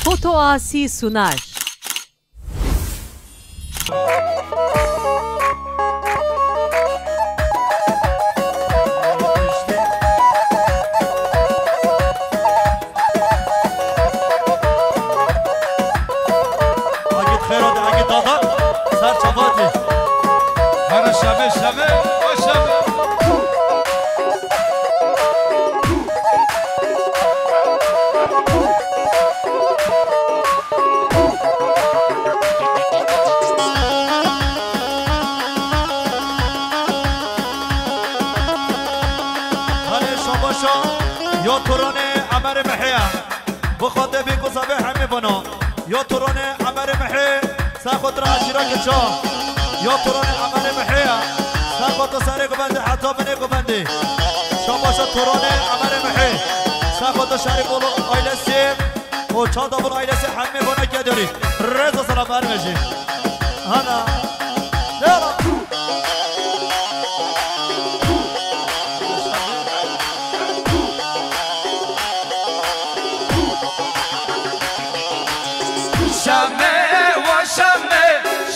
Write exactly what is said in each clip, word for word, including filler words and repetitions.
Foto Asi sunar. Agit xêra de, agit dada, ser çavatî. Here şevê, şevê, o şevê. Hale şabaşa, ya Turanê Emerê Mehê ye. Bi xwe tê bî ku zavê hemî vana. Ya Turanê Emerê Mehê, ser xwe tira eşîra kiça. Ya Turanê Emerê Mehê ye. Ser xwe tu serê guvendê heta binê guvendê. Şabaşa Turanê Emerê Mehê. Ser xwe tu Şerîf oğlu ailesi. O çanda bul ailesi hemî vana kederi. Rêz û selam her mejî. Hana. Yala. Şamê, wa Şamê,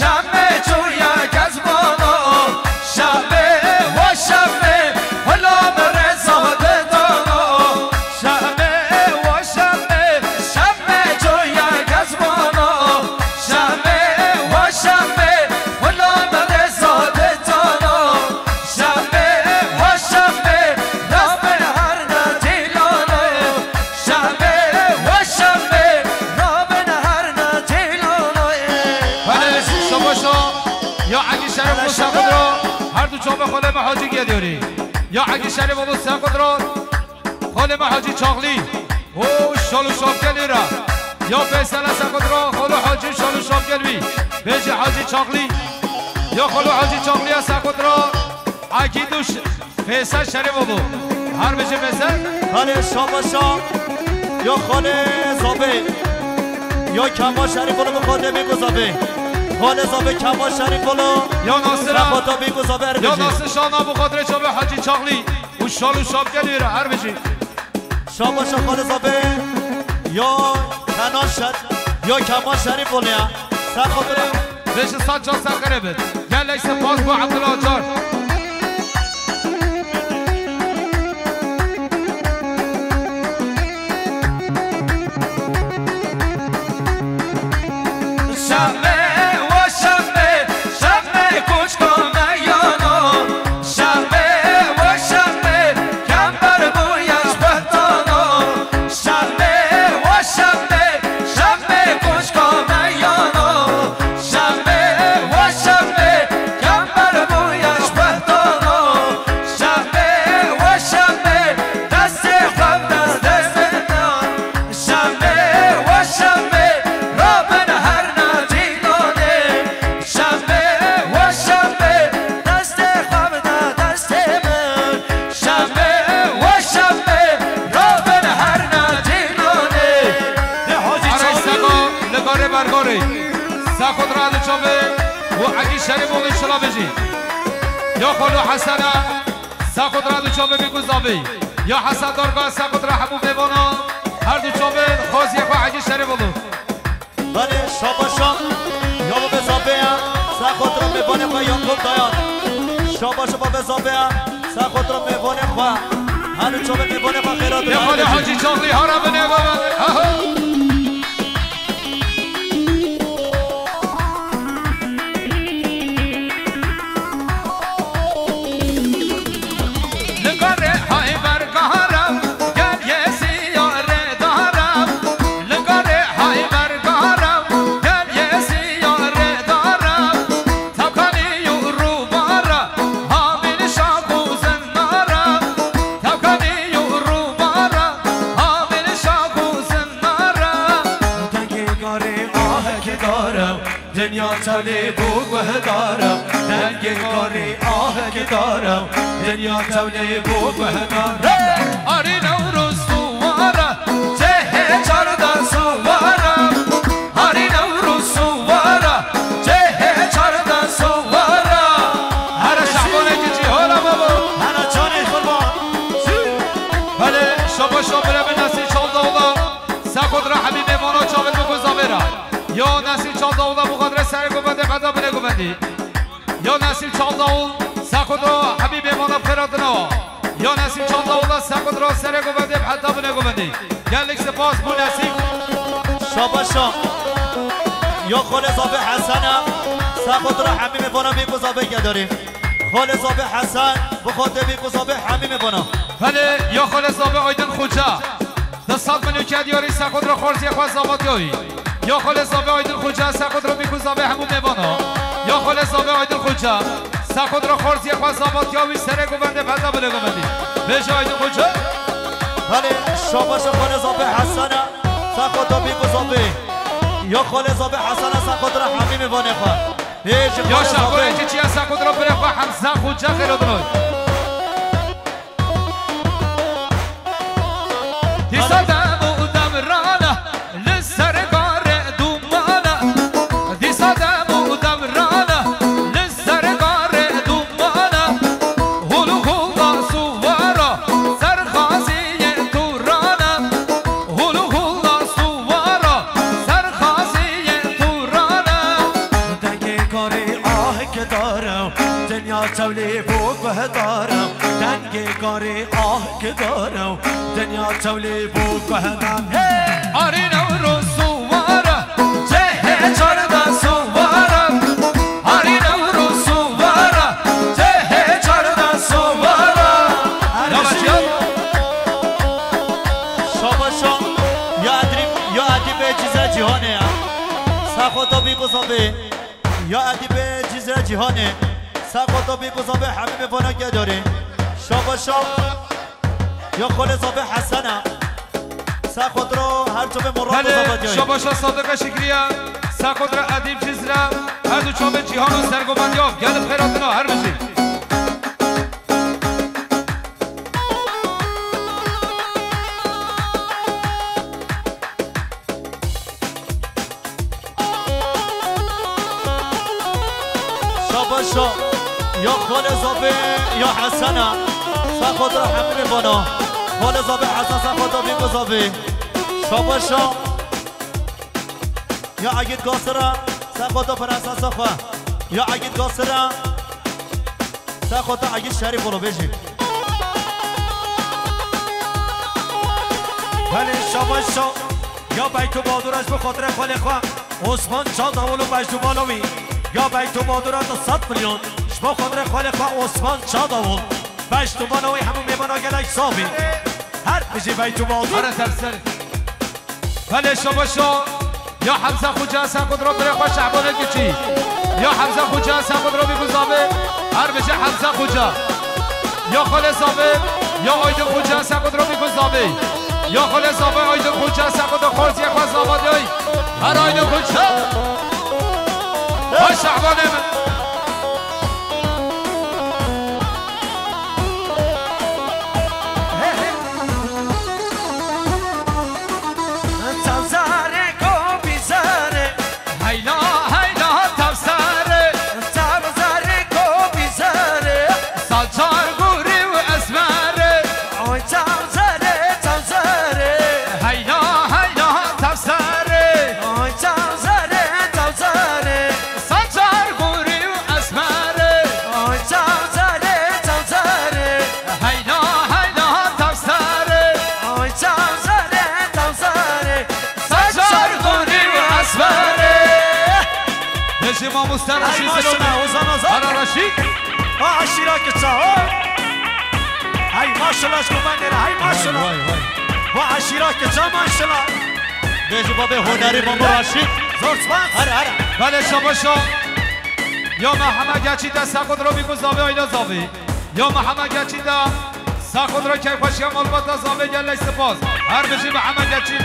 Şamê çûya kezbano. Şamê, wa Şamê, hula min rêza didano. Şamê, wa Şamê, Şamê çûya kezbano. Şamê, wa Şamê, hula min rêza didano. Şamê, wa Şamê, rabin herna cîlano. Şamê, wa Şamê, rabin herna cîlano. Belê, şabaşa, ya Egî Şerîf û Saqudra, her du çavê xalê me Hacî Gedorî. Ya Egî Şerîf û Saqudra, Xalê me Hacî Çaxlî û şal û şapkelî re. Ya Feysel e Saqudra, xalo Hacî şal û şapkel bî. Bêjî Hacî Çaxlî. Ya xalo Hacî Çaxlî e Saqudra, Egîd û Ş-, Feysel Şerîfoğlu. Her bijî Feysel. Xalê şabaşa. Ya xalê Zabê. Ya Kemal Şerîfoğlu bi xwe tê bî ku Zabê. Xalê Zabê Kemal Şerîfoğlu. Ya Nasir e. Saqata bî ku Zabê her bijî. Ya Nasir şana bi xatirê çavê Hacî Çaxlî. Û şal û şapkelî re her bijî. Şabaşa xalê Zabê ya Kenan Şer-, ya Kemal Şerîfoğlu ya. Ser xatirê. Beşi saç can ser xêrê bit. Gelek spas bo Abdullah Acar. Şamê, wa Şamê, Şamê kuçko me yano. Şamê, wa Şamê, kember bûye ji behtano. Şamê, wa Şamê, Şamê kuçko me yano. Şamê, wa Şamê, kember bûye ji behtano. Şamê, wa Şamê, destê xwe bi destê me. Şamê, wa Şamê, rabin herna cîlanê. Şamê, wa Şamê, destê xwe bide destê min. Şamê, wa Şamê, rabin herna cîlanê. Dê Hacî Çaxlî. Seko, li gorê bergorê. Sexot ra diçavê û Egî Şerîf û Şila bijî. Ya xalo Hesena. Sexot ra diçavê bî ku zavê. Ya Hesen Darga, Sexot ra hemû mêvana. Her du çavê xweziyê xwe Egî Şerîf û. Belê, şabaşa. Ya bibê zavê ya. Sexot ra mêvanê xwe Yakup Dayan. Şabaşa bibê zavê ya. Sexot ra mêvanê xwe. Her du çavê mêvanê xwe xêra. Ya xalê Hacî Çaxlî hara binê baba. Aha. Li gorê Haybergara, gel yesiya rêdara. Li gorê Haybergara, gel yesiya rêdara. Tevkanî û rûbara, havîn şax û zinnara. Tevkanî û rûbara, havîn şax û zinnara. Dengê gorê ahekê dara. Dinya tevlê bû guhdara, dengê gorî ahekê dara, dinya tevlê bû guhdara. Arî Newroz suwara, cehê çarda suwara. Arî Newroz suwara, cehê çarda suwara. Here şabanekî cî hola babo. Here canê qurban. Belê, şaba şabire bi nesî çal dawla. Sexot ra hemî mêvana çavir bi Çal Dawula muxadre serê govendê heta binê govendî. Ya Nesîm Çal Dawul, sexut ro hemî mêvana bi xêr hatina. Ya Nesîm Çal Dawula sexut ro serê govendê heta binê govendî. Gelek spas bo Nesîm. Şabaşa. Ya xalê Zafê Hesena, sexut ro hemî mêvana bî ku Zafê gedarî. Xalê Zafê Hesen, bi xwe tê bî ku Zafê hemî mêvana. Belê, ya xalê Zafê Aydin Xoca. Di sed milyon ke diyarî sexut ro xarziyê xwe zavatiyayî. Ya xalê Zafê Aydin Xoca sexut ro bî ku Zafê hemû mêvana. Ya xalê Zafê Aydin Xoca sexut ro xarziyê xwe zavatiyayî serê govendê heta binê govendî. Bêje Aydin Xoca. Belê, şabaşa xalê Zafê Hesena, sexut ro bî ku Zafê. Ya xalê Zafê Hesena sexut ro hemî mêvanê xwe. Bêje Ya xalê Zafê. Şaxoyê çiçiya sexut ro birê xwe Hemza Xoca xêr hatinoy. Dîsa dem û demrana li ser garê dûmana. Dîsa dem û demrana li ser garê dûmana. Hûl û hûla sûvara ser xaziyê tûrana. Hûl û hûla sûvara ser xaziyê tûrana. Dengê garê ahkdar e, dinya tewlê bo guhdar e. Dengê garê ahkdar e, dinya tewlê bo guhdar e. Arî Newroz sûvara, cehê çarda sûvara. Arî Newroz sûvara, cehê çarda sûvara. Her Yavaş, yavaş. Şabaşa ya Edîb, ya Edîbê Cizre Cîhanê ya. Sexota bî ku Zafê. Ya Edîbê Cizre Cîhanê. Sexota bî ku Zafê hemî mêvana gedarî. Şabaşa ya xalê Zafê Hesena. Sexot ro her çavê morra ku Belê, Zafê diyayî. Şabaşa Sadiqa Şikriye. Sexot ro Edîb Cizre. Her du çavê Cîhan û sergovendiya. Gelip xêratina her bijî. Şabaşa ya xalê Zafê ya Hesena. Sexota hemî mêvana. Xalê Zafê Hesen sexota bî ku Zafê. Şabaşa ya Egîd Gasira. Sexota prensesa xwe. Ya Egîd Gasira. Sexota Egîd Şerîfoglu bêjî. Belê şabaşa. Ya Beytû Badûra ji bo xatirê xalê xwe Osman Çadawul û beşdûmala wî. Ya Beytû Badûra du sed milyon ji bo xatirê xalê xwe Osman Çadawul. Beşdûmala wî hemû mêvana gelek Zafê. Her bijî Beytû Badûr. Here tevser. Belê şabaşa. Ya Hemza Xoca sexot ro birê xwe Şehbanê Kiçî. Ya Hemza Xoca sexot ro bî ku Zafê. Her bijî Hemza Xoca. Ya xalê Zafê. Ya Aydin Xoca sexot ro bî ku Zafê. Ya xalê Zafê Aydin Xoca sexot ro xarziyê xwe zavatiyayî. Her Aydin Xoca. Ha Şehbanê min. Çavzarê ko bîzarê. Heyla, heyla, tavsarê. Çavzarê ko bîzarê. Sacar gurî û esmerê. Oy çavzarê, çavzarê. Heyla, heyla, tavsarê. Oy çavzarê, çavzarê. Sacar gurî û esmerê. Oy çavzarê, çavzarê. Heyla, heyla, tavsarê. Oy çavzarê, çavzarê. Sacar gurî û esmerê. Bêjî mamoste Ay Reşîd maşallah, Zilotî. Ozan Ozan. Ara Reşîd. Ha eşîra kiça, ha. Ay maşallah, ji ku ben nêre, ay maşallah. Vay, vay, vay. Bu eşîra kiça maşallah. Bêjî babê hunerî Mamo Reşîd. Zor spas. Her, her. Belê şabaşa. Ya me heme geçî te sexot ro bî ku Zafê, ayna Zafê. Ya me heme geçî te sexot ro keyfxweşiya malbata Zafê gelek spas. Her bijî me heme geçî.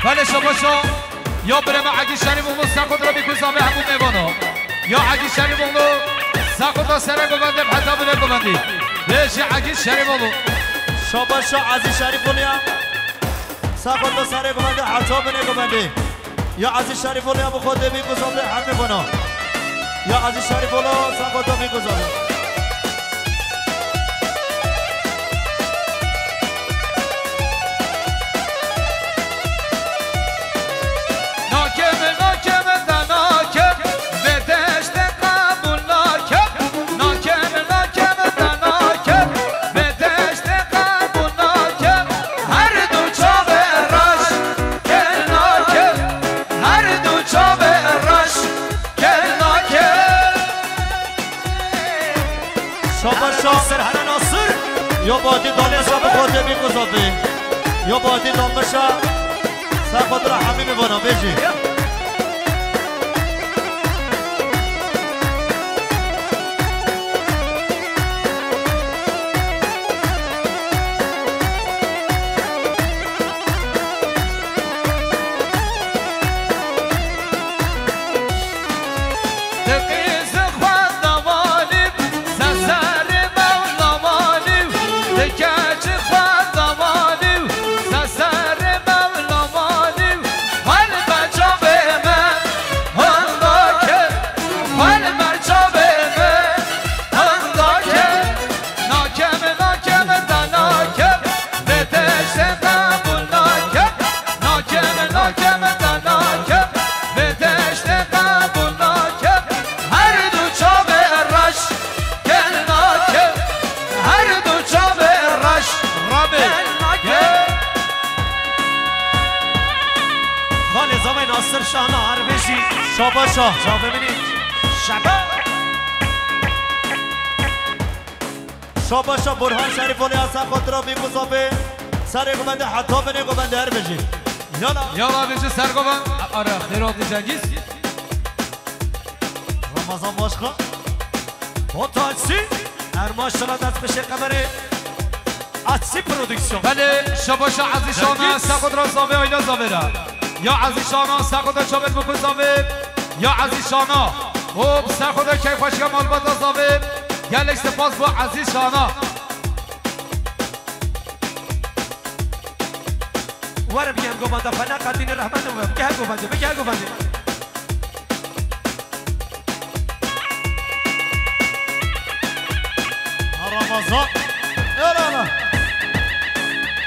Belê şabaşa. Ya birê me Egîd Şerîfoglu sexot ro bî ku Zafê hemû mêvana. Ya Egîd Şerîfoglu sexota serê govendê heta binê govendî. Bêjî Egîd Şerîfoglu. Şabaşa Ezîz Şerîfoglu ya. Sexota serê govendê heta binê govendî. Ya Ezîz Şerîfoglu ya bi xwe tê bî ku Zafê hemî vana. Ya Ezîz Şerîfoglu sexota bî ku Zafê. Lê sabi xwe tê bî ku zafê. Yo batî dalmişa. Ser xwe dira hemî bivana bêjî. Di qîzê xwe de walî, se serê mewla walî, di keçê xwe de walî, se serê mewla walî. Xwel be çavê me, handa ke, xwel be çavê me, handa ke. Nakem, nakem, da nakem, bê deştê qebûl nakem. Nakem, nakem, da nakem, bê deştê qebûl nakem. Her du çavê reş kel nakem, her du çavê reş Rabê. Kel nakem. Xalê zavê Nasir Şahna Arbêjî. Şaba şa. Çavê min î. Şaba. Şabaşa Burhan Şerîf olê ya ser xwe tira bî ku zafê. Serê ku bende heta binê ku bende her bijî. Yala. Yala bijî ser ku ben. Ara xêrotî Cengiz. Ramazan Başkan. Potaçî. Her maşallah dest pişê qemerê. Açî prodüksiyon. Belê, şabaşa Ezîz Şana, Cengiz. Ser xwe tira zafê, ayla zafê ra. Ya Ezîz Şana, ser xwe tira çavê bikû zafê. Ya Ezîz Şana. Hop, ser xwe de keyfxweşiya malbata zavê. Gelek spas bo Ezîz Şana. Were bigem govanda, fena qadînî rehmet û bigeh govandê, bigeh govandê. Ramazan. Ela, ela.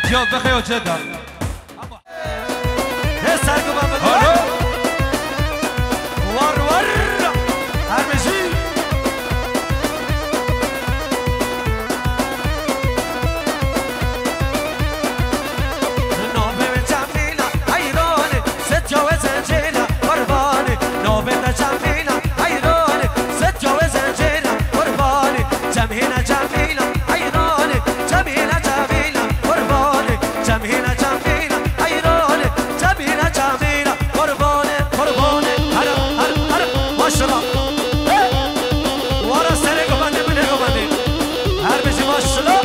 Cihan, bixeyo ceda. Hê serguva min. Alo. War, war. Her bijî. Navê wê Cemîla heyranê, setiya wê zencêla qurbanê. Navê te Cemîla heyranê, setiya wê zencêla qurbanê. Cemhîna Cemîla heyranê, Cemhîna Cemîla qurbanê. Cemhîna Cemîla heyranê, Cemhîna Cemîla qurbanê, qurbanê. Here, here, here. Maşallah. Hey! Wara serê govendê, binê govendê. Her bijî maşallah.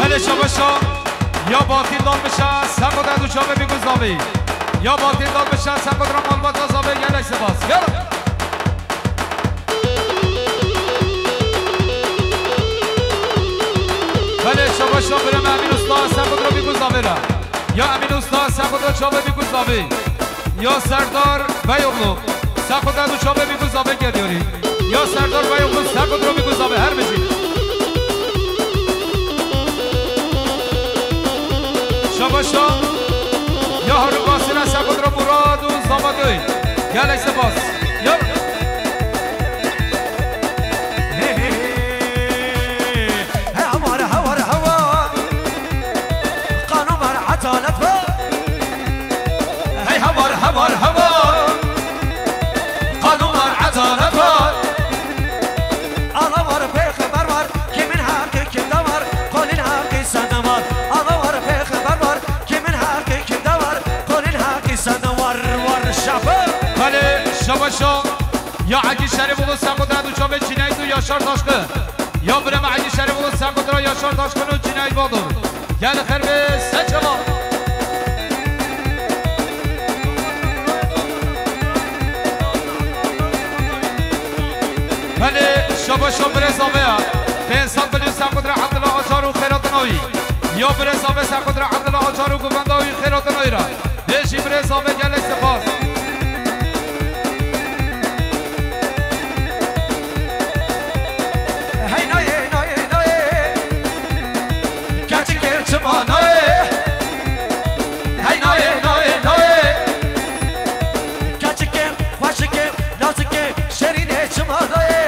Hele şabaşa. Ya Batî dalmişa, Seko de du çavê bî ku zavê. Ya Batî dalmişa, Seko de malbata zavê, gelek spas. Gel. Belê, şabaşa birê me Emîn Usta, Seko de bî ku zavê ra. Ya Emîn Usta, Seko de çavê bî ku zavê. Ya Serdar Beyoglu, Seko de du çavê bî ku zavê geliyorî. Ya Serdar Beyoglu, Seko de bî ku zavê, her bijî. Şabaşa. Ya Harun Basîra, Seko de Murad û Zavadoy. Gelek spas. Ya. Hewar, hewar, hewar. Qanûn var, edalet var. Hey hewar, hewar, hewar. Qanûn var, edalet var. Allah var, pêxember var. Kimin heqî kimde var? Qolîn heqî sende var. Allah var, pêxember var. Kimin heqî kimde var? Qolîn heqî sende var, var şafe. Belê, şabaşa. Ya Egî Şerîfoğlu, Seko de du çavê Cîneyt û Yaşar Taşkı. Ya birê me Egî Şerîfoğlu, Seko de Yaşar Taşkı û Cîneyt Badur. Gel xêr be, se çava. Belê, şabaşa birê zavê ya. Pênc sed milyon Seko de Abdullah Acar û xêratina wî. Ya birê zavê Seko de Abdullah Acar û govenda wî xêratina wî ra. Bêjî birê zavê gelek spas. Hey nayê, nayê, nayê. Keçikê çima nayê. Hey nayê, nayê, nayê. Keçikê, xweşikê, nazikê, Manoyê,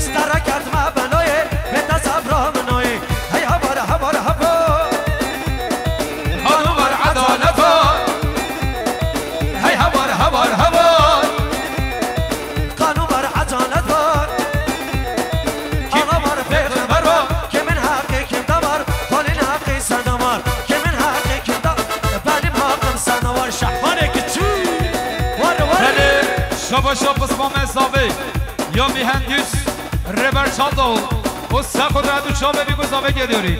stara kerd me benoyê, bêta sabra minoyê. Hey heval, heval, heval. Qanûn ver, edalet ver. Hey heval, heval, heval. Qanûn ver, edalet ver. Axa ver, pêxember ver. Kimin heqê kim damar, xalin heqê sen damar. Kimin heqê kim da, benim hakkım sana var. Şehvanê kiçî. Var, var. Belê, şabaşa pismamê zavê ya mühendis Reber Çaldoğ. O Seqodra du çavê bî ku zavê geliyorî.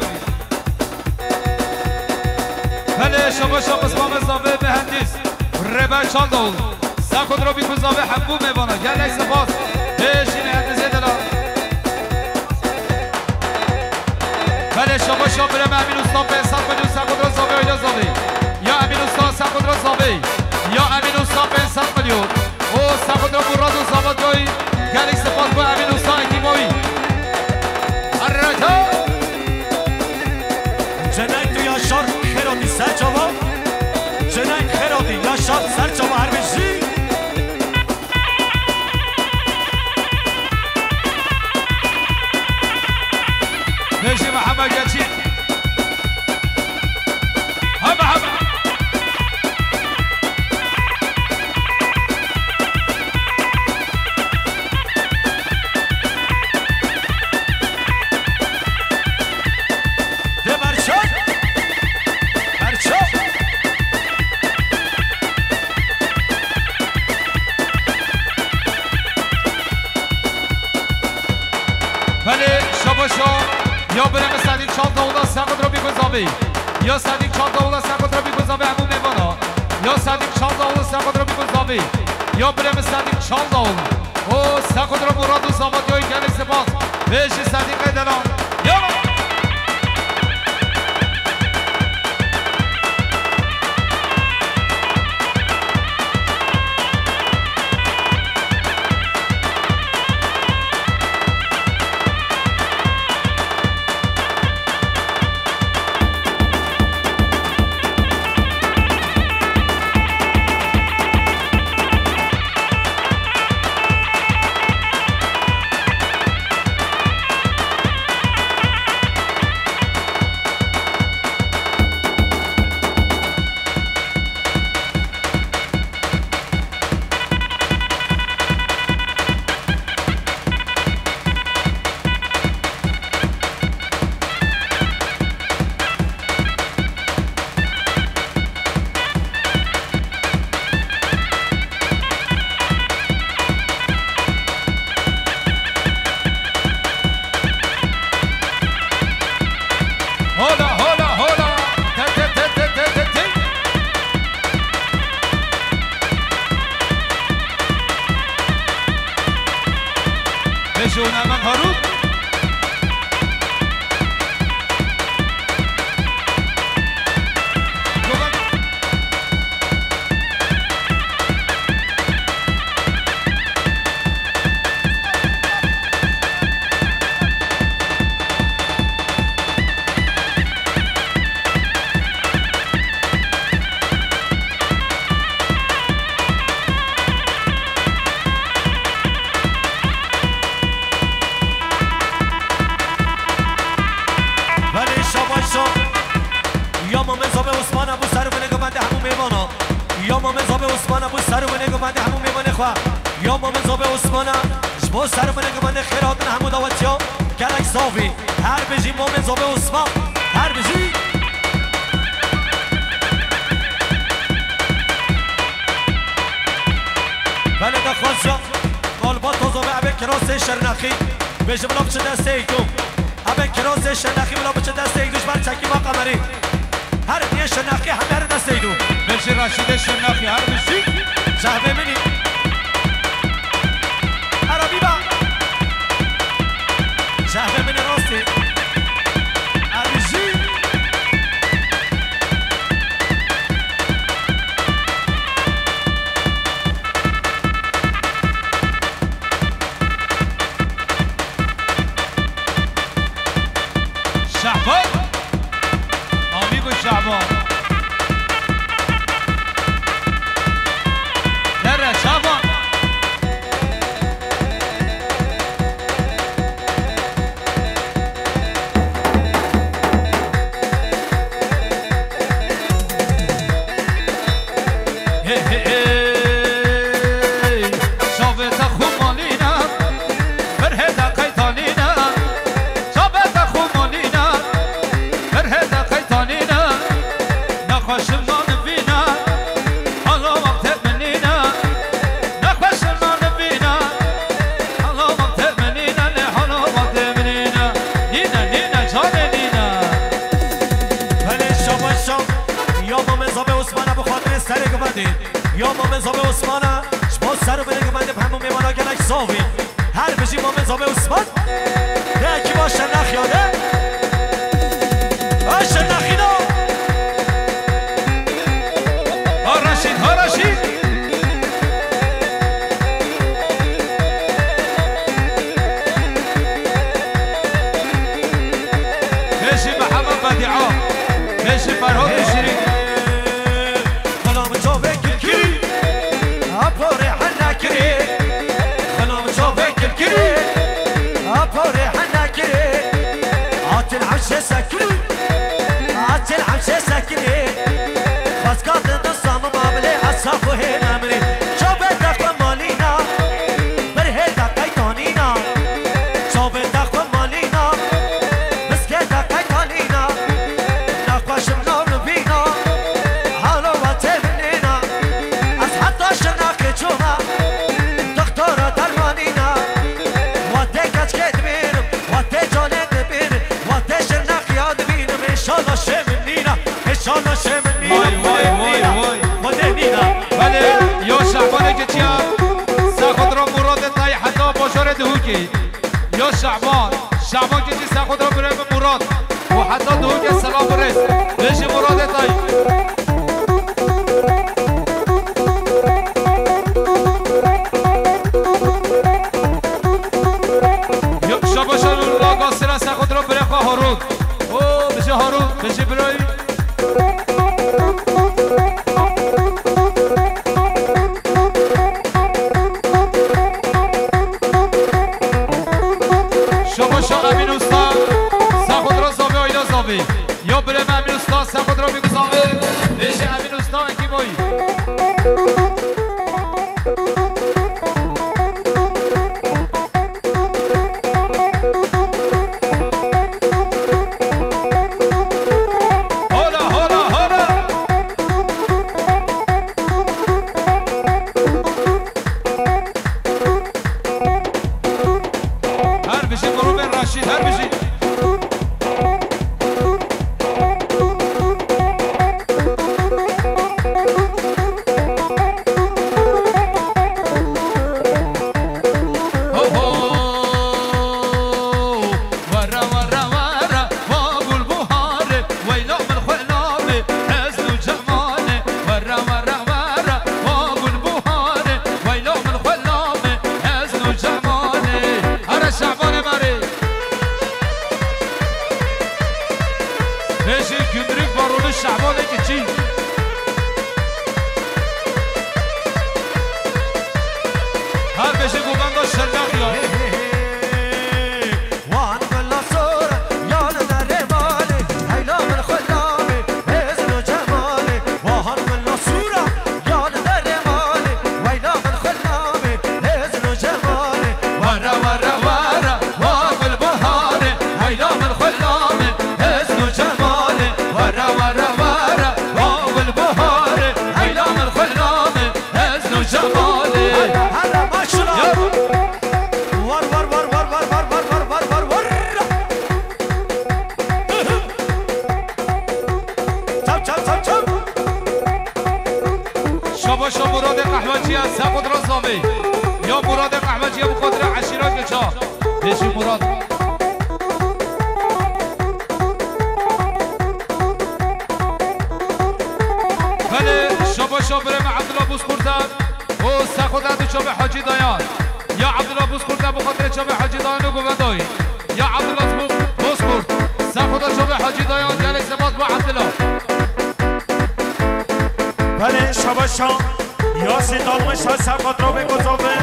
Belê, şabaşa pismamê zavê mühendis Reber Çaldoğ. Seqodra bî ku zavê hemû mêvana. Gelek spas. Bêjî mühendisê dela. Belê, şabaşa birê me Emîn Usta pênc sed milyon Seqodra zavê, oyna zavê. Ya Emîn Usta Seqodra zavê. Ya Emîn Usta pênc sed milyon. O Seqodra Murad û Zavat Coy. Gelek spas bo Emîn Usta ekîba wî. Erreta. Cenayet û Yaşar Xêratî ser çava. Cenayet Xêratî Yaşar ser çava her bijî. Bêjî Mihemed Geçî. Hebe, hebe. De berçe. Berçe. Belê, şabaşa. Ya birê min Sedîk Çaldoğlu Seqodra bî ku zavê. Ya Sedîk Çaldoğlu Seqodra bî ku zavê hemû mêvana. Ya Sedîk Çaldoğlu Seqodra bî ku zavê. Ya birê min Sedîk Çaldoğlu. O Seqodra Murad û Zavat Coy, gelek spas. Bêjî Sedîqê dela. Ya. Hola, hola, hola. Te, te, te. Bêjûn Emin Farûk. Belê şabaş şo. Ya Mamê Zabê Osman e, bû ser û binê govendê hemû mêvana. Ya Mamê Zabê Osman e, bû ser û binê govendê hemû mêvanê xwe. Ya Mamê Zabê Osman e, ji bo ser û binê govendê xêr hatin hemû dawetiya. Gelek zavî. Her bijî Mamê Zabê Osman. Her bijî. Belê daxwaziya. Malbata Zabê, ebe kirasê Şirnexî. Bêjim bila biçe destê yekû. Ebe kirasê Şirnexî bila biçe destê yekû ji ber çekîma qemerî. Her diye Şirnexî hemê her destê yekû. Bêjî Reşîdê Şirnexî her bijî. Cehbê min î. Erabî ba. Cehbê min î rastî. Her bijî. Şehbaz. Amîgo Şehbaz. Dere, ça Bedî. Ya Mamê Zavê Osman e, ji bo ser û binê guvendê bi hemû mêvana gelek zavî. Her bijî Mamê Zavê Osman. De ekîba Şirnexiyê de. Ha Şirnexî de. Ha Reşîd, ha Reşîd. Bêjî Mihemed Bedîa. Bêjî Ferhad Bişirî. Xelam çavê kilkirî, a porê hene kirî. Xelam çavê kilkirî, a porê hene kirî. Atil hemşê sekirî, atil hemşê sekirî. Xwezka dindin samim abilê esa xwe hê nemrî. Çavê te xwe malîna, bir hê te qeytanîna. Çavê te xwe malîna, biskê te qeytanîna. Nexweşim nav nivîna, hala we tê min nîna. Ez heta Şirnexê çûme, dixtora dermanîna. We tê keçkê dibînim, we tê canê dibînim, we tê Şirnexiya dibînim. Înşallah şê min nîna, înşallah şê min nîna. Vay, vay, vay, vay. Xwedê nîna. Belê, yo Şehbanê keçiya, Sexodra Muradê Tayî heta bajarê Duhokê. Ya Şaban, Şaban keçî Sexodra birê min Murat. Û heta Duhokê selam birêz. Bêjî Muradê Tayî. Ya şabaşa Lula Gasira Sexodra birê xwe Harun. O, bêjî Harun, bêjî birayî. Şabaşa Emîn Usta, Sexodra Zavê, Ayla Zavê. Ya birê me Emîn Usta, Sexodra Bîk Zavê. Bêjî Emîn Usta, ekî boyî. Hola, hola, hola. Her bijî mirovên reşîd, her bijî. Ho, ho. Were, were, were, wa gulbuharê, weyla min xwelamê, hezn û cemalê. Were, were, were, wa gulbuharê, weyla min xwelamê, hezn û cemalê. Here Şabanê merê. Bêjî Gümrük Baronu Şabanê Keçî. Her bêjî govenda Şirnexiyê. Wan bila sor ya li derê malê, heyla min xwelamê, hêzin û cemalê. Wan bila sor ya li derê malê, weyla min xwelamê, hêzin û cemalê. Were, were, were, wa gulbuharê, heyla min xwelamê, hêzin û cemalê. Were, were, were, wa gulbuharê, heyla min xwelamê, hêzin û cemalê. Here, here, maşallah. Ya. War, war, war. Çav, çav, çav, çav. Şabaşa Muradê Qehweciya, Sexodra Zavê. Ya Muradê Qehweciya bi xatirê eşîra Geça. Bêjî Murad. Belê, şabaşa birê me Abdullah Bozkurt e. O Sexoda tu çavê Hacî Dayan. Ya Abdullah Bozkurt e, bi xatirê çavê Hacî Dayan û govendayî. Ya Abdullah Bo-, Bozkurt, Sexoda çavê Hacî Dayan, gelek spas bo Abdullah. Belê, şabaşa Yasî Dalmişa, Sexoda Robê Kozovê.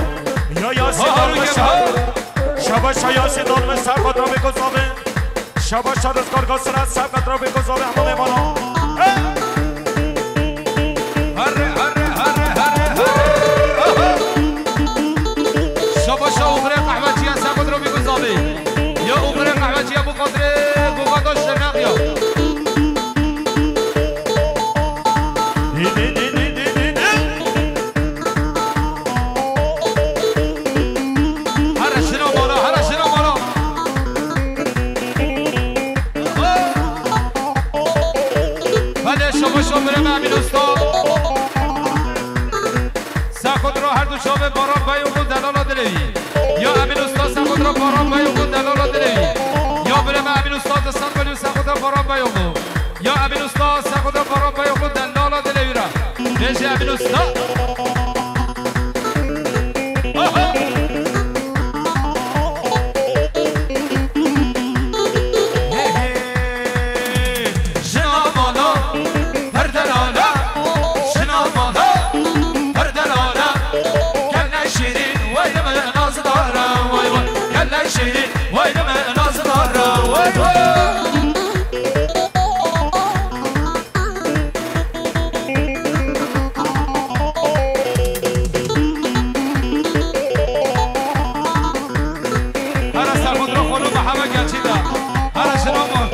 Ya Yasî Ha, Harun Dalmişa. Gebe, ha. Şabaşa Yasî Dalmiş, Sexoda Robê Kozovê. Şabaşa Rizgar Gasira, Sexoda Robê Kozovê, hemû mêvana. Here, here, here, here, here. Aha. Şabaşa Oxirê Qehweciya, Sexoda Robê Kozovê. Ya Oxirê Qehweciya, bu xatirê govenda Şirnexiyê. Here jina mala, here jina mala. Belê, şabaşa birê me Emîn Usta. Bayoglu. Ya Emin Usta, Sexoda Baran Bayoglu, dellala dilê wî re. Bêje Emin Usta. Aha! Hey, hey. Jina mala, her delala. Jina mala, her delala. Gel şirin, vay deme nazdara, vay vay. Gel şirin, vay deme nazdara, vay vay. Hara Sexodra xanûm heme geçî de. Hara jina mala.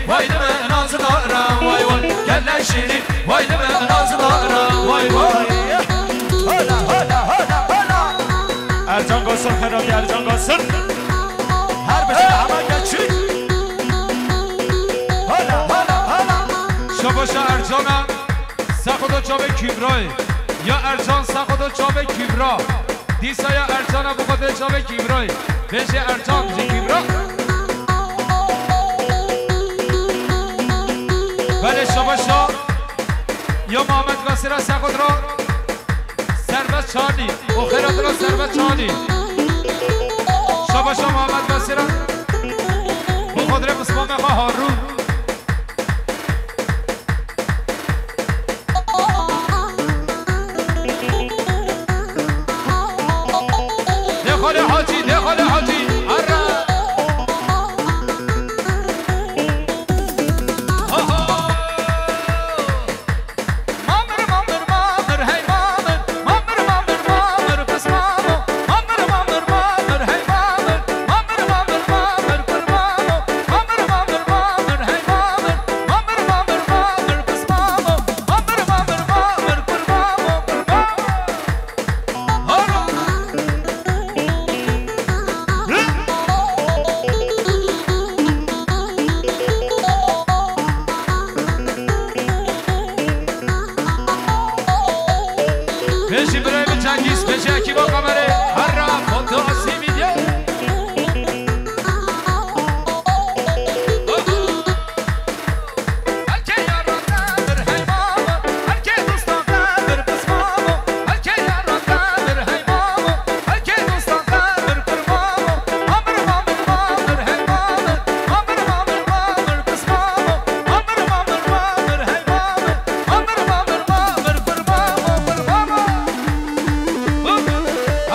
Vay deme nazlara, vay vay. Gel şirin, vay deme nazlara, vay vay. Hola, hola, hola, hola. Ercan Gosun, Ferhat Ercan Gosun. Her bir şey hava geçin. Hola, hola, hola. Şabaşa Ercan'a, Sexoda çavê Kübra'yê. Ya Ercan, Sexoda çavê Kübra. Dîsa ya Ercan'a, bu kadar çavê Kübra'yê. Bêje Ercan ji Kübra. Belê şabaşa. Ya Muhammed Gasira Sexodra. Serbest Çanî. O xêratira Serbest Çanî. Şabaşa Muhammed Gasira. Bu kadar Mustafa Harun. Dê Xalê Hacî, dê Xalê Hacî, erre! Aha! Mamir, mamir, mamir, hey mamir! Mamir, mamir, mamir, pis mamo! Mamir, mamir, mamir, hey mamir! Mamir, mamir, mamir, kurmamo! Mamir, mamir, mamir, hey mamir! Mamir, mamir, mamir, pis mamo! Mamir, mamir, mamir, kurmamo, kurmamo! Bêjî birayê min Cengiz, bêjî ekîba kamerê, herra, foto, asî, video.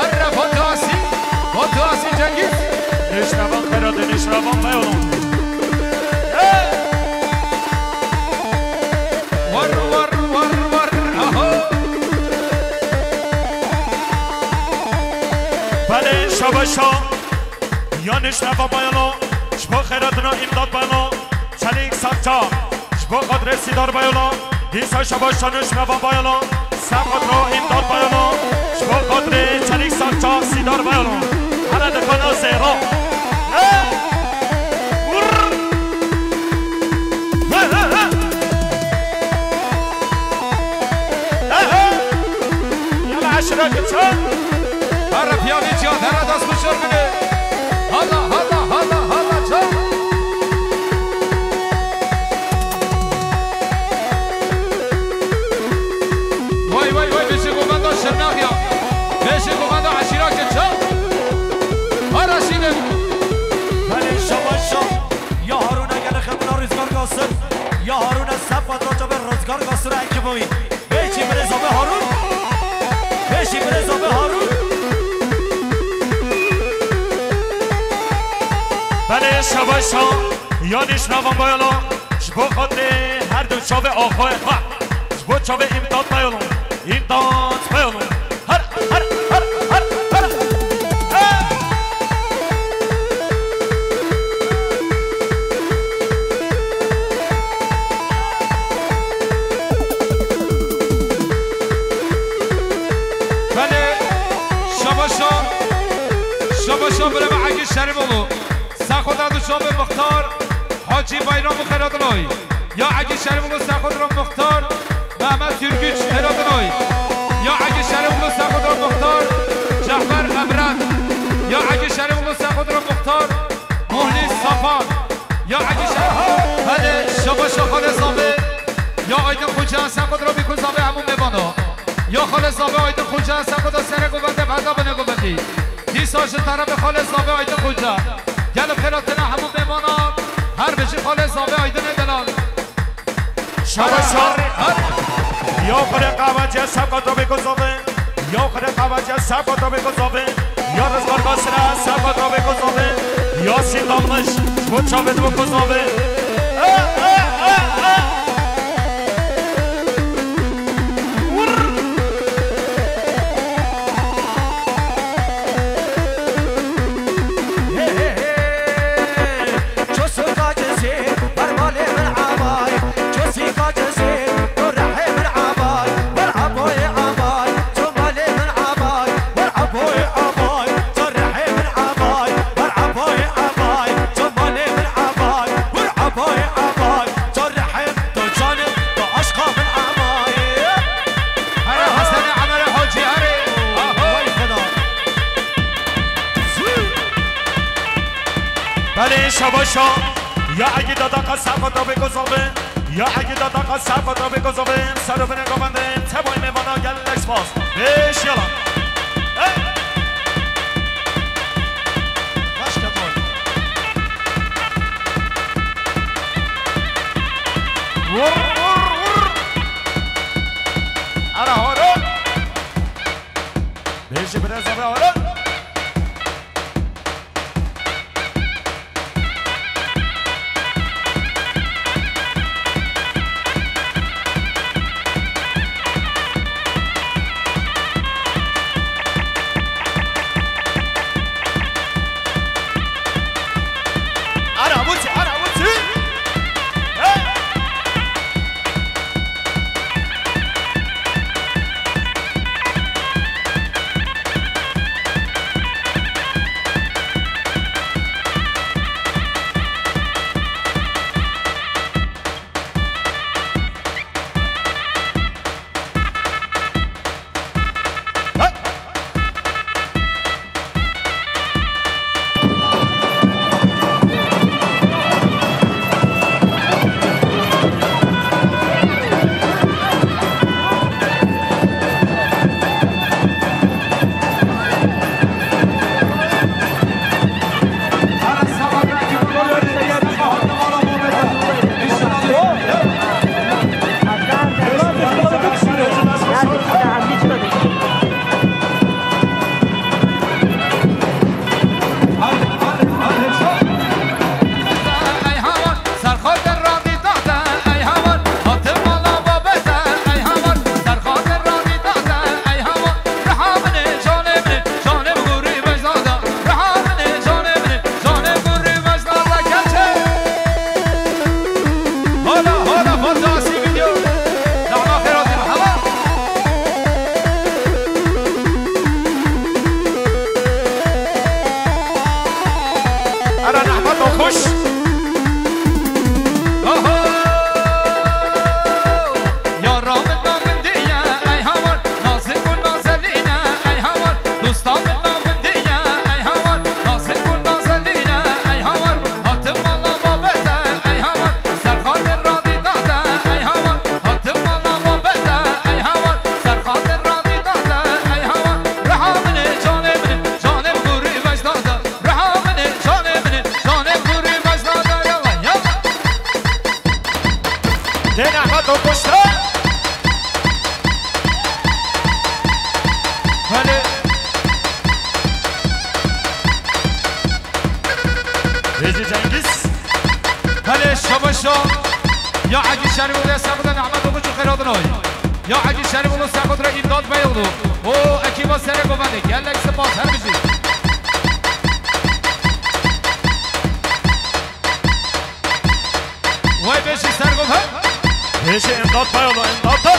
Erre Fatih Asî, Fatih Asî Cengiz. Nişnavan Ferhatê, nişnavan Meyolon. Hey! War, war, war, war, aho. Belê şabaşa, ya nişnavan Meyolon, ji bo xeyratina îmdat Meyolon. Çelîk Sakça, ji bo xatirê Sîdar Bayolo, dîsa şabaş şanû ji nava Bayolo, Sexodra Îmdat Bayolo, ji bo xatirê Çelîk Sakça Sîdar Bayolo. Hele dikana zêro. He! Wurr! He, he, he! He, he! Yala eşira kiçe. Here piyanî ciya, here dest bişirmine. Hala, hala, hala, hala, çal. Vay, vay, vay, bêjî govenda Şirnaxiya. Bêjî govenda eşîra ke çal. Hara şînin. Belê şabaşa. Ya Harûne gele xebina Rîzgar Gasir. Ya Harûne sep patraça be Rîzgar Gasir ekîbî. Bêjî birêz Abe Harûn. Bêjî birêz Abe Harûn. Belê şabaşa, ya nişnavan Bayolo, ji bo xatirê her du çavê axayê xwe, ji bo çavê Îmdat Bayolo, Îmdat Bayolo. Her, her, her, her, her. Hey! Şerîfoğlu, Sexoda du çavê Muxtar, Hacî Bayram û Xeradinoy. Ya Egî Şerîfoğlu Sexodra Muxtar, Mehmet Yurguç Xeradinoy. Ya Egî Şerîfoğlu Sexodra Muxtar, Cehber Emret. Ya Egî Şerîfoğlu Sexodra Muxtar, Muhlis Safan. Ya Egî Şerîf-, hadi şabaşa xalê Zabê. Ya Aydin Xoca Sexodra Bîku Zabê hemû mêvano. Ya xalê Zabê Aydin Xoca Sexoda sere govende, veda bine govendî. Dîsa ji terefê xalê Zabê Aydin Xoca. Gelo xêra tine hemû mêvanan. Her bijî xalê Zabê Aydinê delal. Şabaş. Her, her, her. Ya xalê qehweciya Sexoda Bîku Zabê. Ya xalê qehweciya Sexoda Bîku Zabê. Ya rizgarga sira Sexoda Bîku Zabê. Ya sî dalmiş. Bu çavê Bîku Zabê. Eh, eh, eh, eh. Here Hesenê Emerê Hacî, here. Aho. Vay Xweda. Belê, şabaşa. Ya Egî dadaqa Sexoda Bîku Zabê. Ya Egî dadaqa Sexoda Bîku Zabê. Ser û binê govendê. Teboy mêvana gelek spas. Beş yalan. Hey. Başka boy. Vur, vur, vur. Ara horo. Bêjî birêz be horo. Ara witî, ara witî. Hey! Hala, hala, fazla asil gidiyor. Daha xêr olsun, hala. Ara nehmet o xuş. Oho. Yara min navindî ye, ey heval, nazik û nazelîn e, ey heval. Dosta min navindî ye, ey heval, nazik û nazelîn e, ey heval. Hatim mala babete, ey heval, ser xatir radî dade, ey heval. Hatim mala babete, ey heval, ser xatir radî dade, ey heval. Reha min e, canê min e, canê min gurî vecdade. Reha min e, canê min e, canê min gurî vecdade. Yalla, yalla. Têne ha dokuşta. Hadi. Hêzî Cengiz. Hadi şabaşa. Ya Egî Şerîfoğlu, Sexoda Nehmet Oguç û Xêradinoy. Ya Egî Şerîfoğlu, Sexoda Îmdat Beyoğlu. O ekîba sere govendê. Gelek spas her bijî. Vay beşi sergo he. Beşi imdat payolo imdat.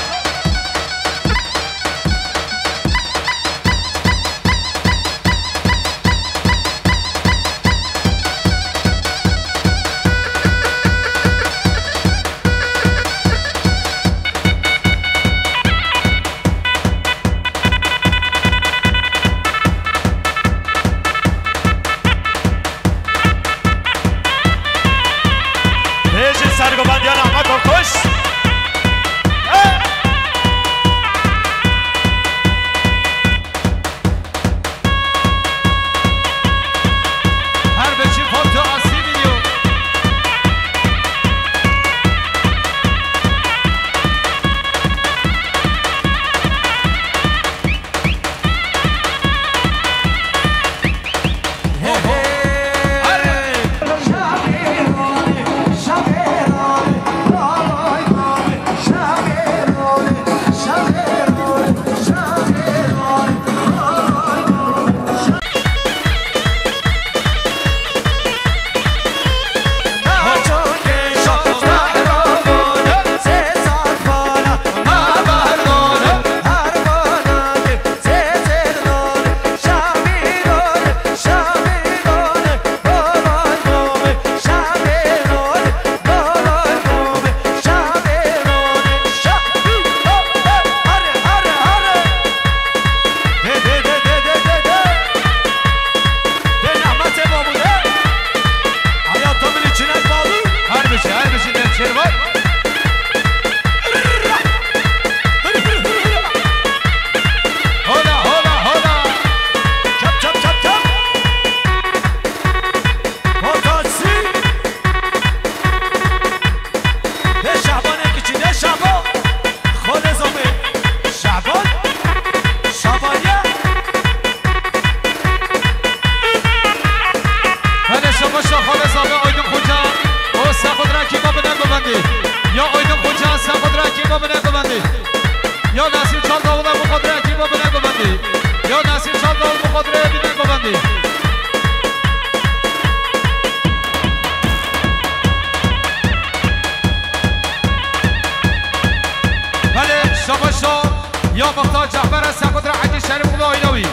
Muxtar Cafer e, Sexudra Ecî Şerîfoglu aîla wî.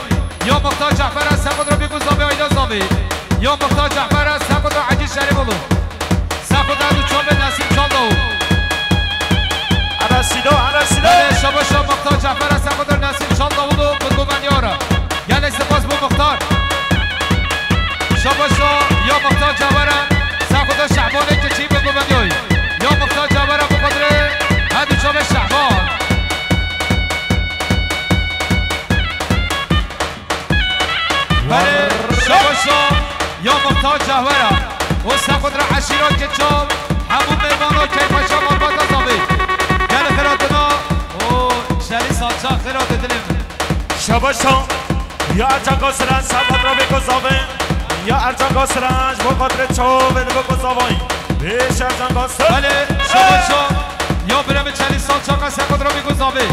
Ya Muxtar Cafer e, Sexudra bî ku zavê aîla zavê. Ya Muxtar Cafer e, Sexudra Ecî Şerîfoglu. Sexudra du çavê Nesîm Çaldao. Erasîdo, erasîdo. Belê, şabaşa Muxtar Cafer e, Sexudra Nesîm Çaldao, bi govendiyara. Gelek spas bo Muxtar. Şabaşa ya Muxtar Cafer e, Sexudra Şehbanê Keçî bi govendiyayî. Ya Muxtar Cafer e, bi qedrê her du çavê Şehban. Belê, şabaşa ya Muxtar Cahwera û Sexudra eşîra Keçal, hemû mêvana keyfa şema bata zavê. Gel xêratina û şerî salça xêratê dilê min. Şabaşa ya Ercan Gosira, Sexudra bî ku zavê. Ya Ercan Gosira, ji bo xatirê çavê li bî ku zavayî. Pêş Ercan Gosira. Belê, şabaşa ya birê min Çelî Salçaka, Sexudra bî ku zavê.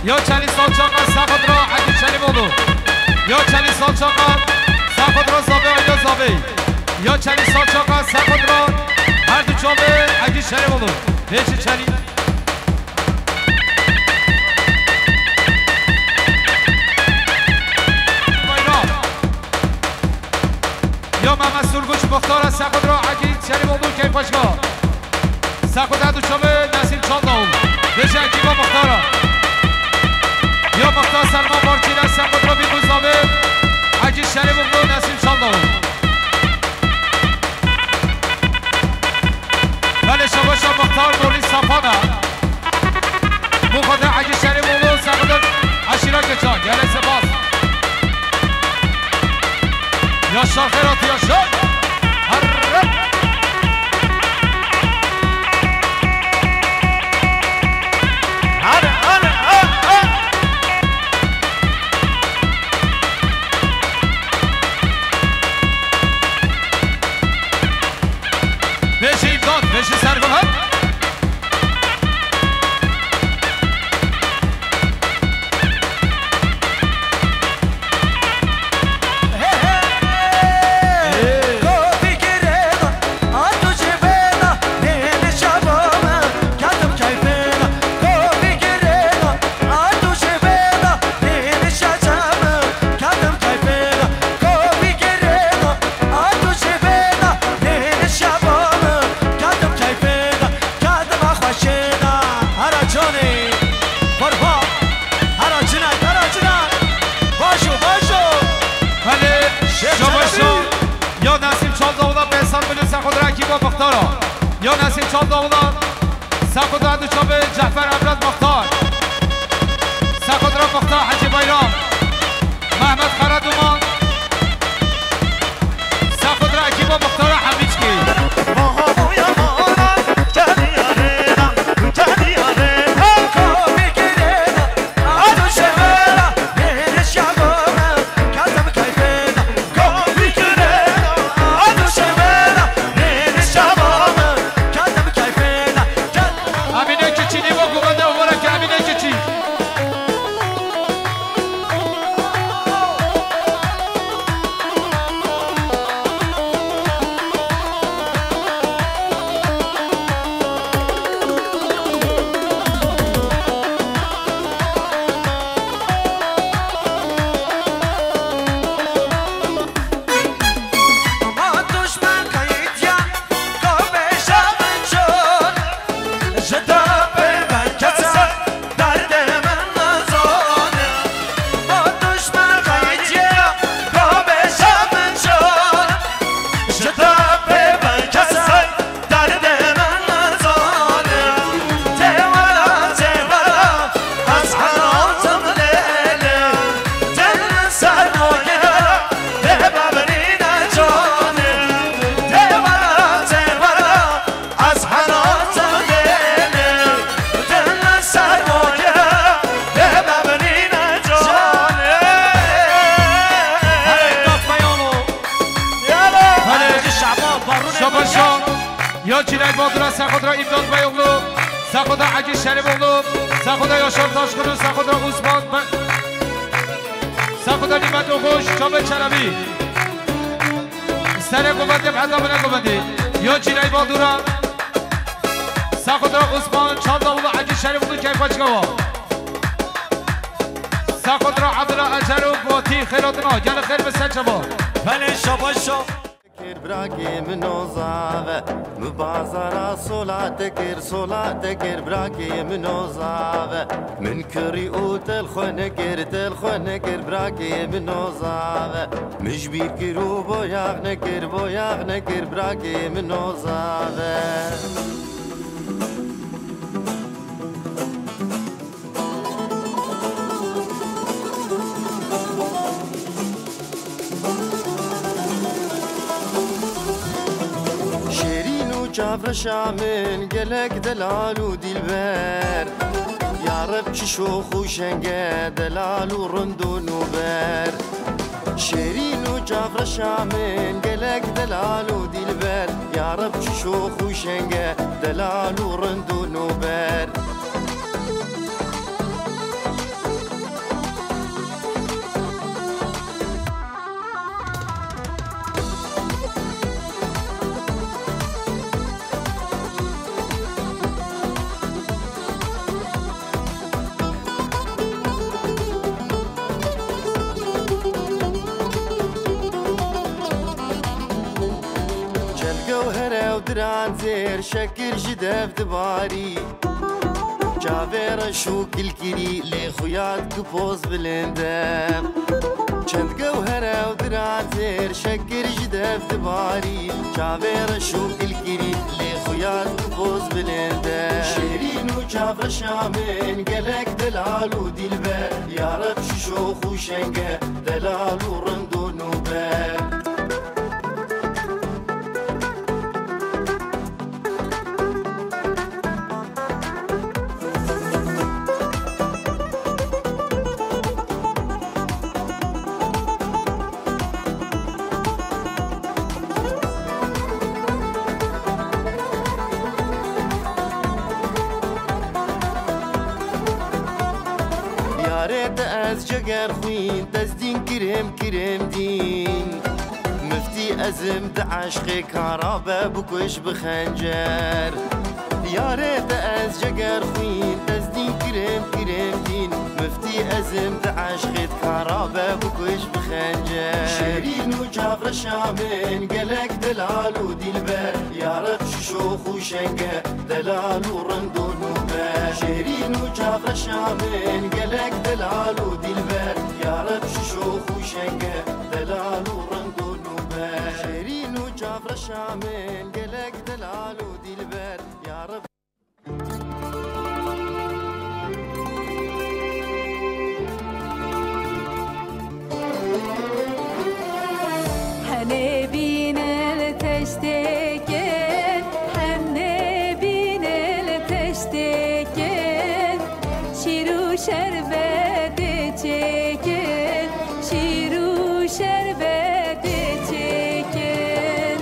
Ya Çelî Salçaka, Sexudra Ecî Şerîfoglu. Ya Çelî Salçaka, Sexudra zavê, aîla zavê. Ya Çelî Salçaka, Sexudra her du çavê Ecî Şerîfoglu. Pêşî Çelî. Bayram. Ya Mehmet Surguç Muxtara, Sexudra Ecî Şerîfoglu keyfxweşka. Sexudra du çavê Nesîm Çaldao. Bêje ekîba Muxtara. Ya Muxtar Selman Barçî le, Sexudra bî ku zavê Ecî Şerîfoglu Nesîm Çaldao. Belê, şabaşa Muxtar Nurî Safana. Muxtar Ecî Şerîfoglu, Sexudra eşîra Keçal. Gelek spas. Yaşar Ferhat, yaşar. Harre. Hadi, hadi, ha, ha. Beşi İmdat, beşi Serkan. Hera canê, berba, hera cina, hera cina. Bajo, bajo. Belê, şabaşa ya Nesîm Çaldao, Behsan Bilû, Sexudra ekîba Muxtara. Ya Nesîm Çaldao, Sexudra du çavê Cefer Emrad Muxtar. Sexudra Muxtar Hecî Bayram. Mehmet Karaduman. Sexudra ekîba Muxtara Hemîçkî. Emîne Keçî, nîva govende, were ke Emîne Keçî. Şabaşa ya Çîlek Badura, Sexudra İmdat Beyoğlu, Sexudra Ecî Şerîfoglu, Sexudra Yaşar Taşkuru, Sexudra Osman Be-, Sexudra Nîmet Oxuş, Çavê Çelebî. Serê govendê heta bine govendê. Ya Çîlek Badura, Sexudra Osman Çaldao, Ecî Şerîfoglu, keyfa çikawa. Takotra Abdullah Acar û Botî Xêrotina. Gelê xêr bi ser çava. Belê şabaş şa. Kir brakê min ozave, min bazara sola te kir, sola te kir brakê min ozave. Min kirî û tel xwe nekir, tel xwe nekir brakê min ozave. Min ji bîr kir û boyax nekir, boyax nekir brakê min ozave. Şêrîn û çavreşa min gelek delal û dîlber. Ya Reb çi şox û şenge delal û rind û nûber. Şêrîn û çavreşa min gelek delal û dîlber. Ya Reb çi şox û şenge delal û rind û nûber. Çend gewhere û diran zêr şekir ji dev dibarî. Çavê reş û kilkirî lê xuya dikî poz bilind e. Çend gewhere û diran zêr şekir ji dev dibarî. Çavê reş û kilkirî lê xuya dikî poz bilind e. Şêrîn û çavreşa min gelek delal û dîlber. Ya Reb çi şox û şenge delal û rind û nûber. Yarê te ez ceger xwîn, te ez dîn kirêm, kirêm dîn. Miftî ezim di eşqê kara be bikuş bi xencer. Yarê te ez ceger xwîn, te ez dîn kirêm, kirêm dîn. Miftî ezim di eşqê kara be bikuş bi xencer. Şêrîn û çavreşa min gelek delal û dîlber. Ya Reb çi şox û şenge delal û rind û nûber. Şêrîn û çavreşa min gelek delal û dîlber. Ya Reb çi şox û şenge delal û rind û nûber. Şêrîn û çavreşa min gelek delal û dîlber. Ya Reb. Hene bînil teştêkin, hene bînil teştêkin, şîr û şerbetê çêkin, şîr û şerbetê çêkin.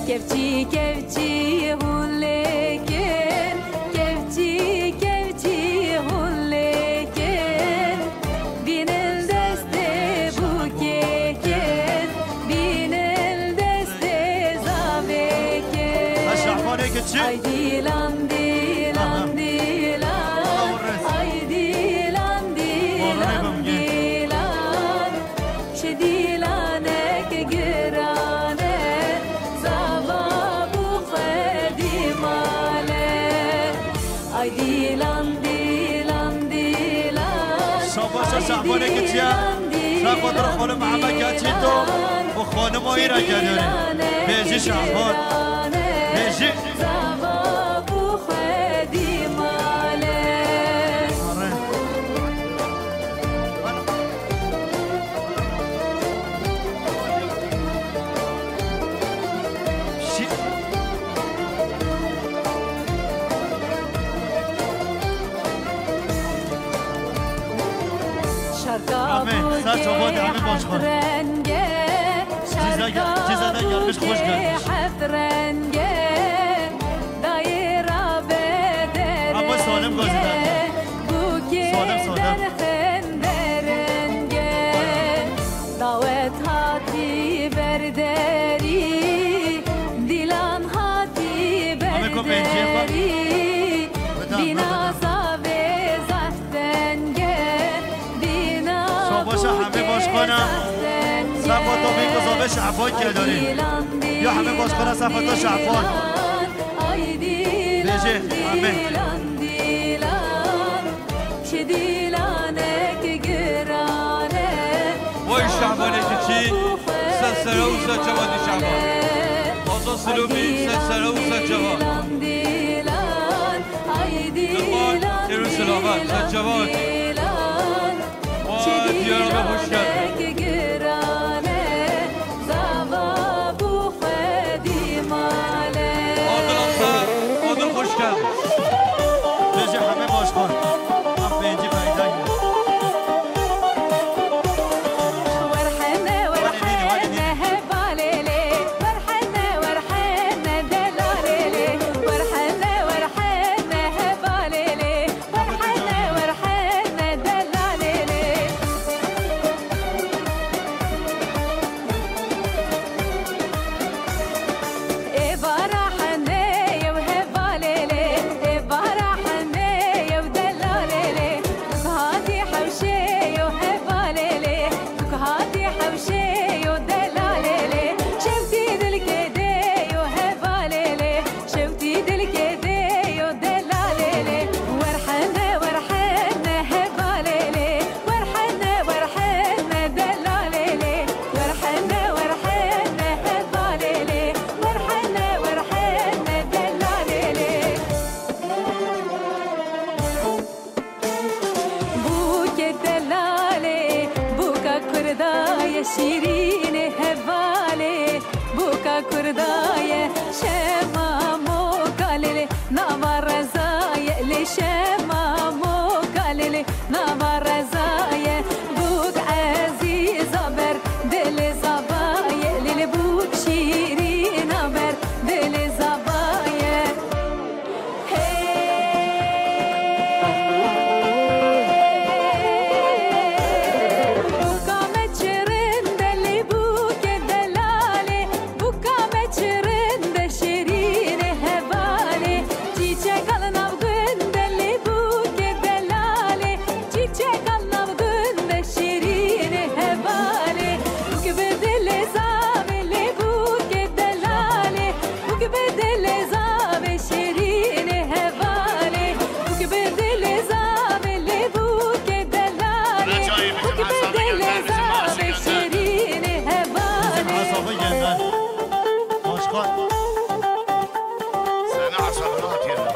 Kevçî, kevçî hûn lêkin, kevçî, kevçî hûn lêkin. Bînil destê bûkêkin, bînil destê zavêkin. Ha, Şabanê keçî. Ay dîlan, dîlan, aha, dîlan. Ay dîlan, dîlan, dîlan. Çi dîlanek giran e, zava bû xwedî male. Ay dîlan, dîlan, dîlan. Şabaşa Şabanê keçiya. Şaxotra xanim Mehmet Keçîto û xanima îra kedere. Bêjî Şaban. Bêjî. Zava bû xwedî male. Şarka bûkê heft renge, şarka bûkê heft renge. Dayê rabe derenge, bûkê derxin derenge. Dawet hatî ber derî, dîlan hatî ber derî. Bîna zavê zaf tenge, bîna Şaban Kedarî. Ya heme başkana sefata Şaban. Bêje heme. Vay Şabanê kiçî, ser sera û ser çava dî Şaban. Aza Silomî, ser sera û ser çava. Dilma, êro selamet, ser çava hatî. Wa diyara me hoş geldin. Adil Amsar, Adil hoş geldin. Bêje heme başkan. Em pêncî peyda ye. Bûkê delalê, bûka kurda ye şîrînê hevalê, bûka kurda ye şema moka lêlê, nava reza ye lê şema moka lêlê, nava reza ye bûk ezîza ber dilê zava ye lêlê, bûk şîrîna ber dilê zava ye. Bûka me çi rind e lê bûkê delalê, bûka me çi rind e şêrînê hevalê, çîçeka li nav gund e lê bûkê delalê, çîçeka li nav gund e şêrînê hevalê, bûk bi dilê zavê lê bûkê delalê. Bûk bi dilê zavê şêrînê hevalê, bûk bi dilê zavê lê bûkê delalê, bûk bi dilê zavê şêrînê hevalê. Asabı geldi. Başkan. Seni asabına atıyorum.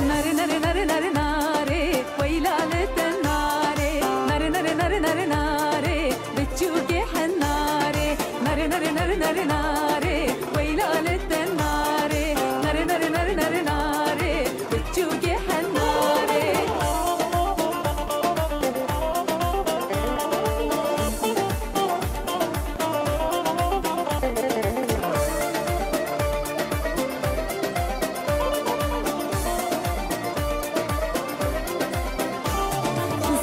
Nare, nare, nare, nare, nare, weyla li te nare. Nare, nare, nare, nare, nare, biçûkê henare. Nare, nare, nare, nare, nare, weyla li te nare. Nare, nare, nare, nare, nare, biçûkê henare.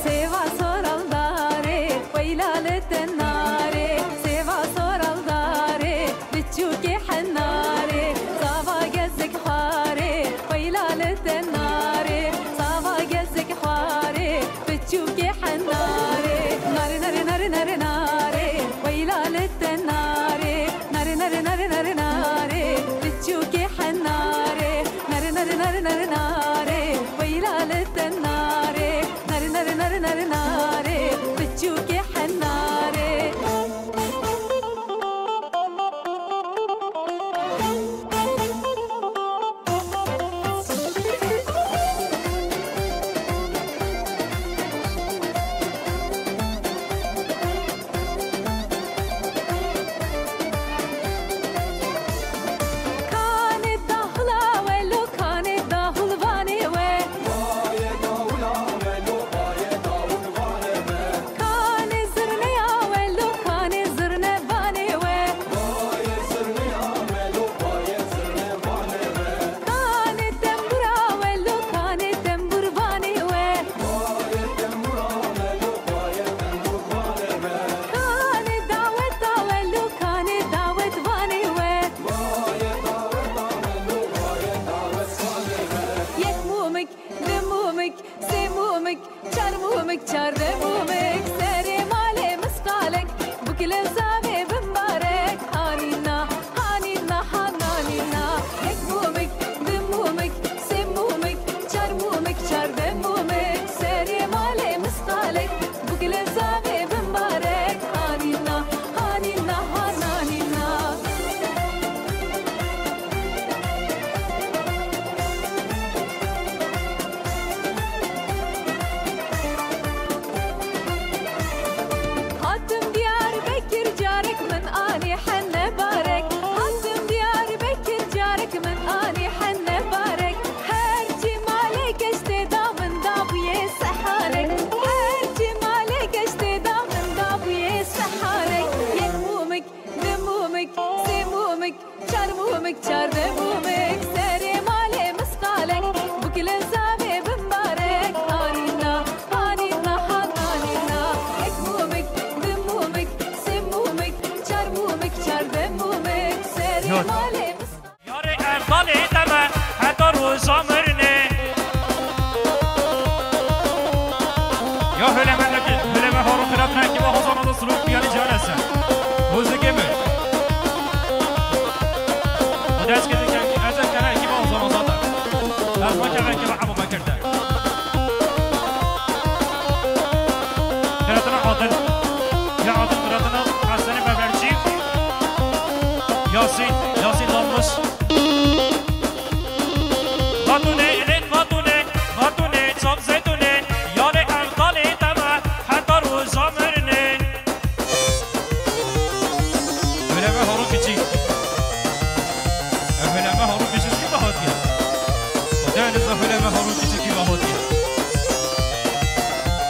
Sêva soraldarê, weyla li te nare. Sêva soraldarê, biçûkê henarê. Sava gezik xwarê, weyla li te nare. Sava gezik xwarê, biçûkê henarê. Nare, nare, nare, nare, nare, weyla li te nare. Nare, nare, nare, nare, nare, biçûkê henarê. Nare, nare, nare, nare, nare, weyla li te nare. Nare, nare, nare, nare, nare, biçûkê henarê. Kanê dahula we lo, kanê dahulvanê we. Mik çardeh mûmik, serê malê misqalek, bûk li zavê bimbarek, hanîna, hanîna, hananîna. Yek mûmik, du mûmik, sê mûmik, çar mûmik, çardeh mûmik, serê malê misqalek, bûk li zavê bimbarek, hanîna, hanîna, hananîna. Hatim Diyarbekir carek min anî hene barek. Hatim Diyarbekir carek min anî hene barek. Her çi malê keştê da min da bûyê seharek. Her çi malê keştê da min da bûyê seharek. Yek mûmik, du mûmik, sê mûmik, çar mûmik, çardeh mûmik, serê malê misqalek, bûk li zavê bimbarek, hanîna, hanîna, hananîna. Yek mûmik, du mûmik, sê mûmik, çar mûmik, çardeh mûmik, serê Yok. malê misqalek. Yarê evdalê te me heta roja mirinê. Ya höleme, höleme Harun Kırat'ın ekibi Hozan'a da Suluk Piyani Canese. Hozı gibi. Bu ders gidin ki, ezek kere ekibi Hozan'a zaten. Ezma kere ekibi Abu Bakır'da. Kırat'ına Adil. Ya Adil Kırat'ına Hasan'ı Beberci. Yasin, Yasin Dalmış. Xatûnê, ilê xatûnê, xatûnê, çap zeytûnê, yarê evdalê te me, heta roja mirinê. Höleme Harun Kiçik. Ev höleme Harun Kiçik kî vehatiye? Xwedê ez höleme Harun Kiçik kî vehatiye?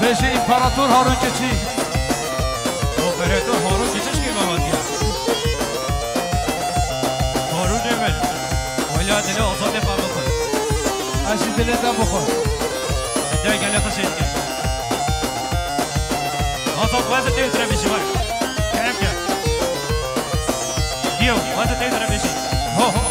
Bêje împarator Harun Kiçik. Operatör Harun Kiçik kî vehatiye? Harun Demir. Wela dilê Azadê xwe bixwe. Ez jî dilê te bixwe. Dilê gelê xwe şêt ke. Azad, weze tê tire bêjî, were. Kerem ke. Diyo, weze tê tire bêjî. Ho, ho.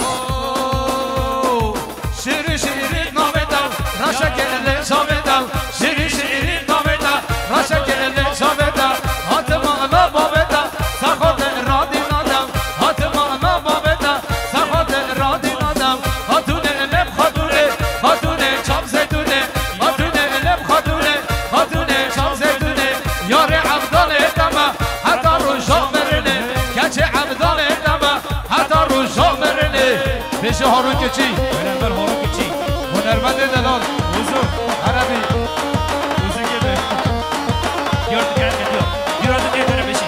Şêrî şêrî navê te, reşekê li çavê te. Şêrî şêrî navê te, reşekê li çavê te. Hatima me bavê te, serxatê radîna te. Hatima me bavê te, serxatê radîna te. Xatûnê leb xatûnê, xatûnê çap zeytûnê. Xatûnê leb xatûnê, xatûnê çap zeytûnê. Yarê evdalê te me, heta roja mirinê. Keçê evdalê te me, heta roja mirinê. Bêje Harun Keçî. Beraber Harun Keçî. Hunermendê delal. Uzun. Erebî. Uzun gibi. Diyor tu gel geliyor. Diyor tu gel geliyor beşi.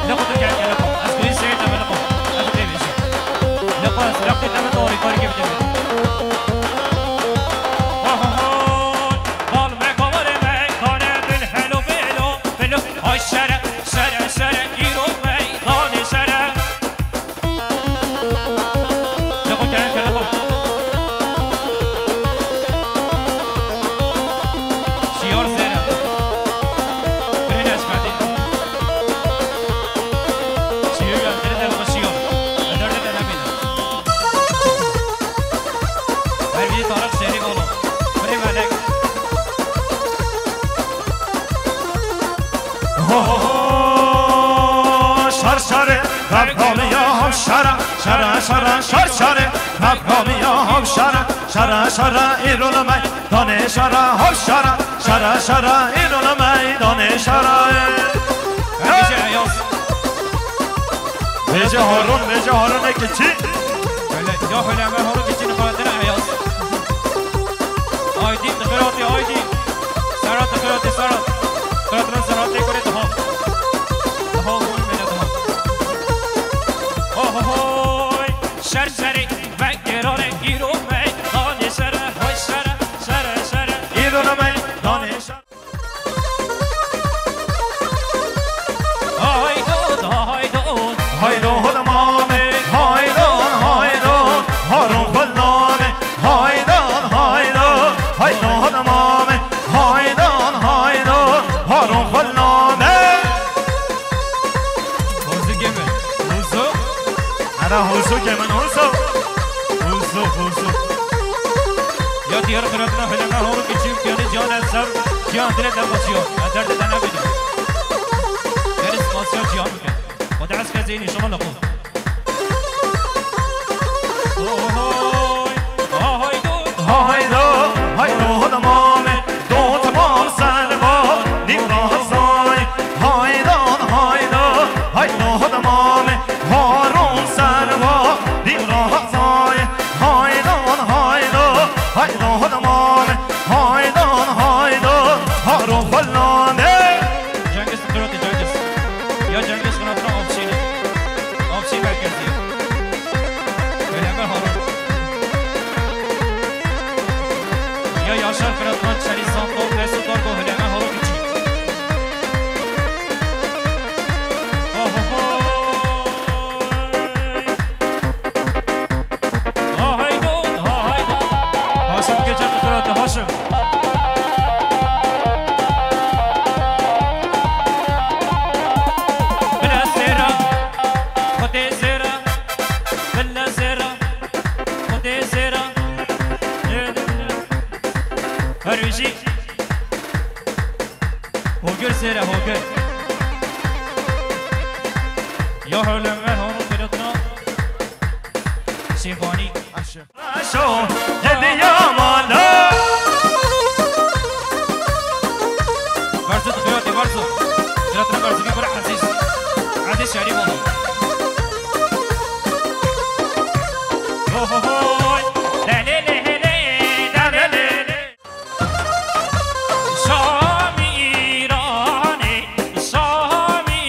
Ne kadar gel gel yapalım. Az bir şey de böyle yapalım. Hadi de beşi. Ne kadar sıcak değil mi doğru yukarı gibi değil mi? Ho, ho, ho. Bal me kavarê me, kane bil helo belo, belo. Ay sere, sere, sere, îro meydanê sere. Leko kere kere xo. Şiyar zêre. Birêne ez fedî. Şiyar ya, dere de xo şiyar. Eder de dere bîne. Her bî Tarık Şerîf oğlu. Birê melek. Ho, ho, ho, şar şarê, bebgamiya hav şara, şara, şara, şar şarê, bebgamiya hav şara, şara, şara, îro li meydanê şara, hav şara, şara, şara, îro li meydanê şara. Bêje Eyaz. Bêje Harun, bêje Harun ê kiçî. Öyle, ya öyle, Harun kiçî nixaretine Eyaz. Aydin, dixêr hatî, Aydin. Serhat, dixêr hatî, Serhat. Dixêr hatî, Serhat, tê kurê diha. Diha, oy, mene diha. Ho, ho, hoy. Şer şerê, vengêrane, îro meydanê şere, hoy şere, şere, şere. Îro meydanê şere. Haydon, haydon. Haydon mamê, haydon, haydon. Harun xwe name, haydon, haydon. Haydon mamê, haydon, haydon. Dilê te xweşiyo, ez derdê te nebêjim. Gelî spasiya ciyan bikin. Xwedê ez kezê înşallah li xwe. Ohoy, ohoy, do. Hayda, hayda, hadi mame, do tamam sen va, nim rahat say. Hayda, hayda, hayda, hadi mame, harun sen va, nim rahat say. Hayda, hayda, hayda, hadi mame, hayda, hayda, harun xwelane. Cengiz Kıroti, Cengiz. Ya Cengiz Kıroti, Avşin. Avşin merkezi. Peygamber Harun. Ya Yaşar Kıratman Çelik Santo, Mesut Argo, Hüleymen Harun Küçük. Oh, oh, oh. Ha haydo, ha haydo. Haşim geçen Kıratı Haşim. Bila zera, Xwedê zera, bila zera, Xwedê zera. Her wî jî hogir zera, hogir. Ya hewleme honu Kıratına Şêxanî. Aşık. Şo, yedi yamala. Verzo, Xiyatî, verzo. Xiyatî, verzo, bir Aziz. Aziz Şerîf oldu. Ho, ho, hoy. Lelelele, lelelele. Şamî Îranê, Şamî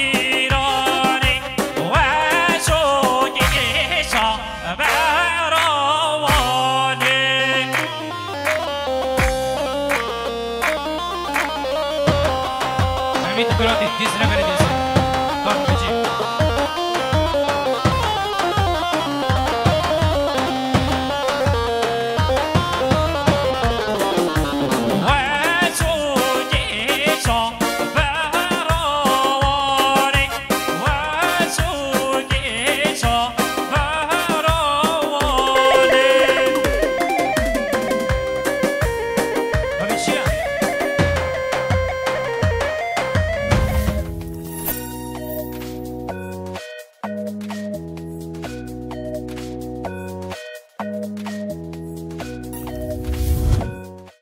Îranê, weşo kêşa berawanê. Hemî tu Guratî, dîs ne verin dîs.